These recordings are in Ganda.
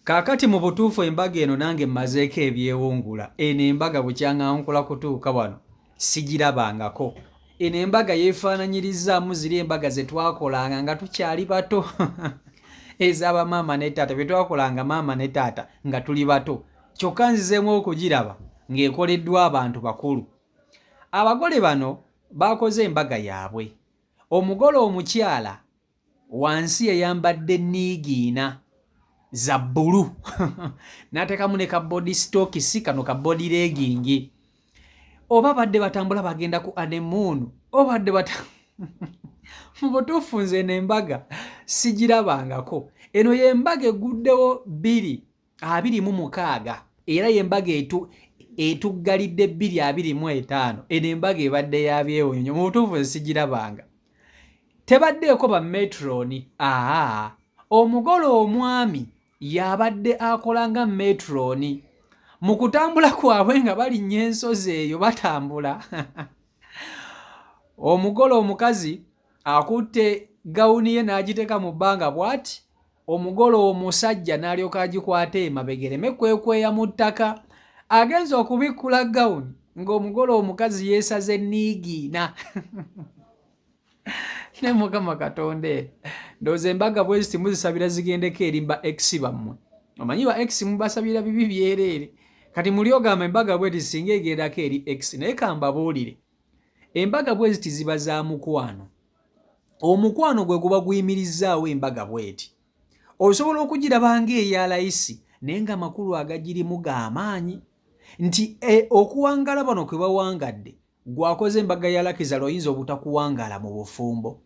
Kaakati mu butuufu embaga eno nange mmazeeko ebyewungula. Eno embaga bukyanga nkula kutuuka wano sigirabangako. Eno embaga yeefaananyirizzaamu ziri embaga ze twakolanga nga tukyali bato eza bamaama ne taata, bye twakolanga maama ne taata nga tuli bato. Kyokka nzizeemu okugiraba ng'ekoleddwa abantu bakulu. Abagole bano baakoze embaga yaabwe. Omugole omukyala wansi yayambadde niigiina za bbulu n'ateekamu ne ka body stokisi kano ka body legging oba badde batambula bagenda ku anemoon oba badde bata mu butuufu nze eno embaga sigirabangako. Eno y'embaga eguddewo 2026 era y'embaga etu etuggalidde 2025. Eno embaga ebadde ya byewuunyo, mu butuufu nze sigirabanga. Tebaddeeko ba metroni, aa omugole omwami y'abadde akola nga metroni mu kutambula kwabwe nga balinnya ensozi eyo batambula. Omugole omukazi akutte gawuni ye n'agiteeka mu bbanga bw'ati, omugole omusajja n'alyoka agikwata emabega ereme kwekweya mu ttaka. Agenze okubikkula gawuni ng'omugole omukazi yeesaze niigiina. Ne Mukama Katonda era ndowooza embaga bwe ziti muzisabira zigendeko eri ba ex bammwe. Omanyi ba ex mubasabira bibi byereere. Kati muli ogamba embaga bweti singa egendako eri ex, naye kambabuulire. Embaga bwe ziti ziba za mukwano. Omukwano gwe guba guyimirizzaawo embaga bweti. Osobola okugiraba ng'eya layisi naye ng'amakulu agagirimu ga maanyi. Nti e, okuwangala bano kwe bawangadde gwakoze embaga ya Lakizala oyinza obutakuwangala mu bufumbo.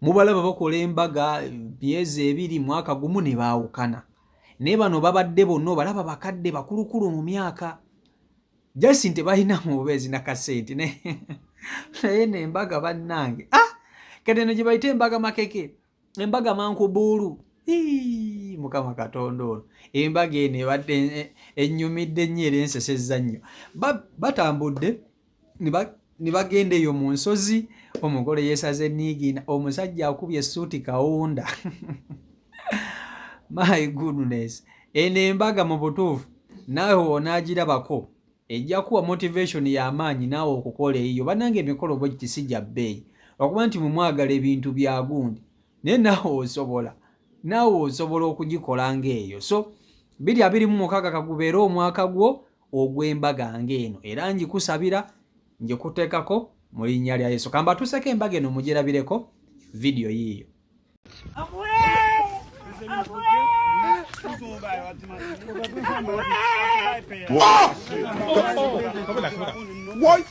Mubalaba bakola embaga myezi ebiri mwaka gumu ne baawukana. Naye bano babadde bonna obalaba bakadde bakulukulu mu myaka. Just tebalina mu bubeezi na kasente naye nembaga bannange. Ah! Kati eno gye bayita embaga makeke, embaga mankubuulu. Mukama Katonda ono embaga eno ebadde ennyumidde nnyo era ensesezza nnyo. Batambudde ne bagenda eyo mu nsozi, omugole yeesaze niigiina, omusajja akubye essuuti kawunda. My goodness, eno embaga mu butuufu naawe w'onaagirabako ejja kuwa motivation y'amaanyi naawe okukola eyiyo. Bannange emikolo bwe giti si gya bbeeyi lwakuba nti mwe mwagala ebintu bya gundi, naye naawe osobola naawe osobola okugikola ng'eyo. So 2026 kagubeere omwaka gwo ogw'embaga ng'eno, era ngikusabira ngikuteekako mu linnya lya Yesu. Kambatuuseko embaga eno mugirabireko vidiyo yiiyo. What?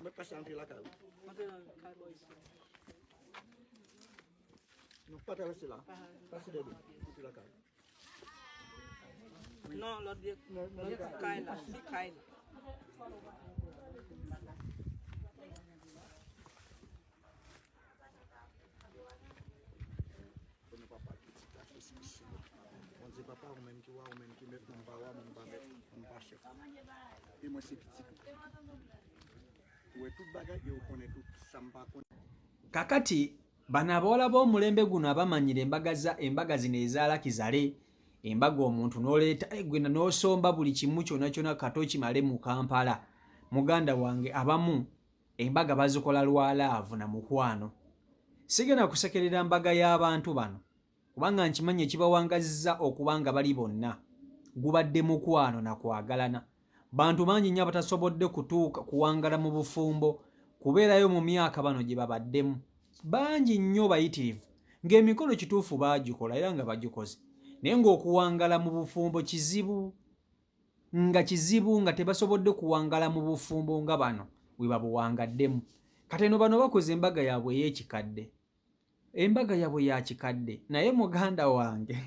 Mwen pase antre lakay ou. Antre nan kay bò isit. Nou pa travèse la. Pase dèyè do. Antre lakay ou. Non, lòt de, lòt kay la, ti kay la. Bon papa, pitit ak Espri Sen. Bondye papa, ou menm ki wa, ou menm ki mèt, mwen pa wa, mwen pa mèt, mwen pa chèf. E mwen se pitit ou. Ou wè tout bagay e ou konnen tout sa m pa konnen. Kakati bano abawala b'omulembe guno abamanyira embaga za embaga zino eza lakizale, embaga omuntu n'oleeta eh, gwe n'osomba buli kimu kyona kyona kato kimale mu Kampala. Muganda wange abamu Embaga bazikola lwa laavu na mukwano. Sigenda kusekerera mbaga y'abantu bano kubanga nkimanyi ekibawangazza okuba nga bali bonna gubadde mukwano na kwagalana. Bantu bangi nnyo abatasobodde kutuuka kuwangala mu bufumbo kubeerayo mu myaka bano gye babaddemu. Bangi nnyo bayitirivu ng'emikolo kituufu baagikola era nga bagikoze naye ng'okuwangala mu bufumbo kizibu. Nga kizibu nga tebasobodde kuwangala mu bufumbo nga bano bwe babuwangaddemu. Kati eno bano bakoze embaga yaabwe ey'ekikadde. Embaga yaabwe ya kikadde naye muganda wange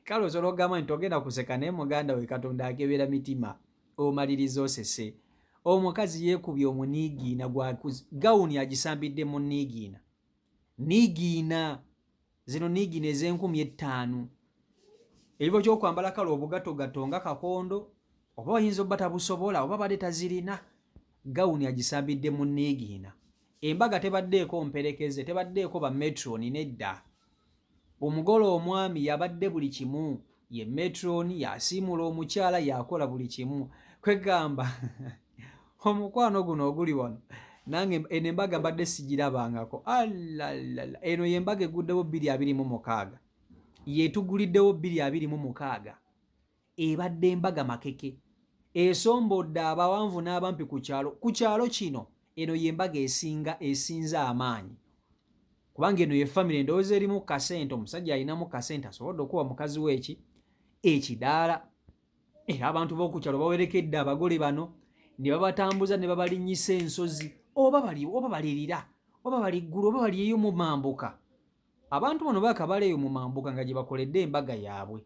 kale osobola okugamba nti togenda kuseka naye muganda we Katonda akebera mitima omaliriza osese. Omukazi yeekubye omuniigiina gwa gawuni agisambidde mu niigiina. Niigiina! Zino niigiina ez'enkumi ettaano. Ekifo ky'okwambala kale obugatogato nga kakondo oba oyinza obba tabusobola oba badde tazirina gawuni agisambidde mu niigiina. Embaga tebaddeeko mperekeze, tebaddeeko ba metron nedda. Omugole omwami yabadde buli kimu, ye metron, yasiimula omukyala, yakola buli kimu. Kwegamba omukwano guno oguli wano nange eno embaga mbadde sigirabangako. Alalala, eno y'embaga eguddewo 2026, yetuguliddewo 2026. Ebadde embaga makeke esombodde abawanvu n'abampi ku kyalo. Ku kyalo kino eno y'embaga esinga esinza amaanyi kubanga eno ye famire endowooza erimu kasente. Omusajja alinamu kasente asobodde okuwa mukazi we eki ekidaala era abantu b'oku kyalo bawerekedde abagole bano ne babatambuza ne babalinnyisa ensozi oba bali oba balirira oba bali ggulu oba bali eyo mu mambuka. Abantu bano baakabala eyo mu mambuka nga gye bakoledde embaga yaabwe.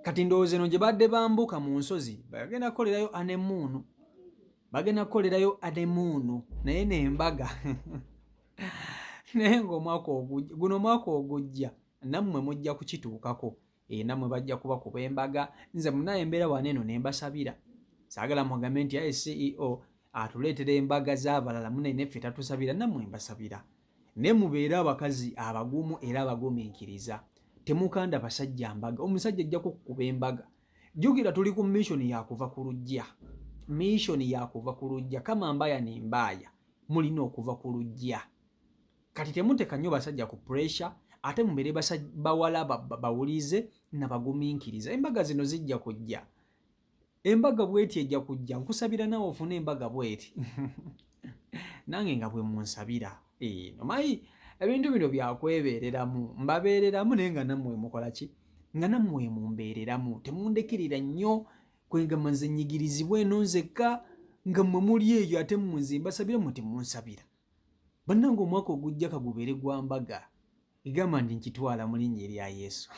Kati ndowooza eno gye badde bambuka mu nsozi bagenda kukolerayo anemuunu, bagenda kukolerayo anemuunu naye nembaga naye ng'omwaka ogujja guno omwaka ogujja nammwe mujja kukituukako. Nammwe bajja kubakuba embaga. Nze munaye embeera wano eno ne mbasabira, saagala mugambe nti aye CEO atuleetera embaga z'abalala, munaye neffe tatusabira. Nammwe mbasabira, naye mubeere abakazi abagumu era abagumiikiriza. Temukanda basajja mbaga, omusajja ajja kukukuba embaga. Jjukira tuli ku mission yakuva ku luggya, mission yakuva ku luggya. Kama mbaya ni mbaaya, mulina okuva ku luggya. Kati temuteka nnyo basajja ku pressure, ate mubeere bawala bawulize nabagumiikiriza. Embaga zino zijja kujja, embaga bweti ejja kujja. Nkusabira naawe ofune embaga bweti nange nga bwe munsabira. Omanyi ebintu bino byakwebeereramu, mbabeereramu naye nga nammwe mukola ki, nga nammwe mumbeereramu. Temundekerera nnyo kwegamba nze nnyigirizibwa eno nzekka nga mmwe muli eyo, ate mmwe nze mbasabira mmwe temunsabira. Bannange omwaka ogujja kagubeere gwa mbaga, egamba nti nkitwala mu linnya erya Yesu.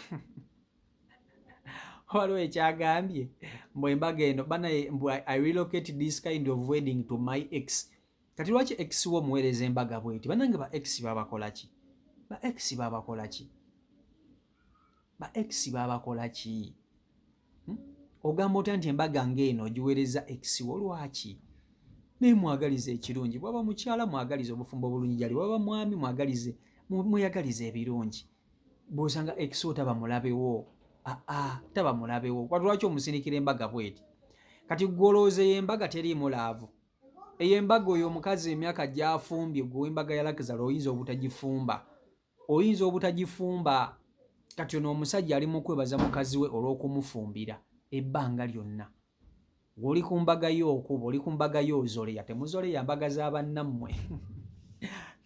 Waliwo ekyagambye mbu embaga eno banaye mbu I relocate this kind of wedding to my ex. Kati lwaki ex wo omuweereza embaga bweti? Bannange ba ex babakola ki? Ba ex babakola ki? Ba ex babakola ki? Ogamba otya nti embaga ng'eno ogiweereza ex wo? Lwaki? Naye mwagalize ekirungi. Bwaba mukyala mwagalize obufumbo obulungi gyali, bwaba mwami mwagalize, mweyagalize ebirungi. Bw'osanga ex wo taba mulabewo, aa taba mulabewo. Lwaki omusindikira embaga bweti? Kati ggwe olowooza eyo embaga teriimu laavu? Eyo embaga oyo omukazi emyaka gy'afumbye, ggwe embaga ya Lakizalo oyinza obutagifumba, oyinza obutagifumba. Kati ono omusajja ali mu kwebaza mukazi we olw'okumufumbira ebbanga lyonna. Ng'oli ku mbaga y'okuba oli ku mbaga y'ozoleya, temuzoleya mbaga za bannammwe.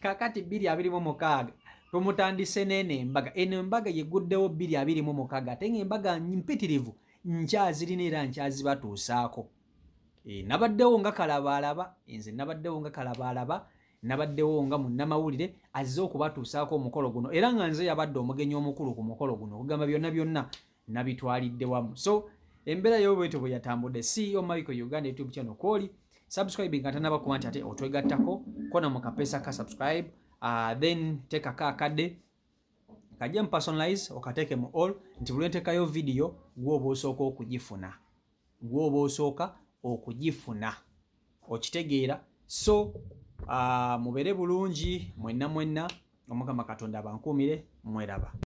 Kaakati 2026 tumutandise n'eno embaga. Eno embaga yeguddewo 2026, ate ng'embaga mpitirivu nkyazirina era nkyazibatuusaako. Nabaddewo nga kalabaalaba, nze nabaddewo nga kalabaalaba, nabaddewo nga munnamawulire azze okubatuusaako omukolo guno, era nga nze yabadde omugenyi omukulu ku mukolo guno. Okugamba byonna byonna nabitwalidde wamu. So embeera yo bwetyo bwe yatambudde. CEO Michael Uganda YouTube channel kwoli subscribe nga tanaba kuba nti ate otwegattako kona mu kapeesa ka subscribe, then teekako akadde kajje mu personalize okateeke mu all, nti buli lwenteekayo video gwe oba osooka okugifuna, gwe oba osooka okugifuna, okitegeera. So mubeere bulungi mwenna mwenna, Omukama Katonda abankuumire, mweraba.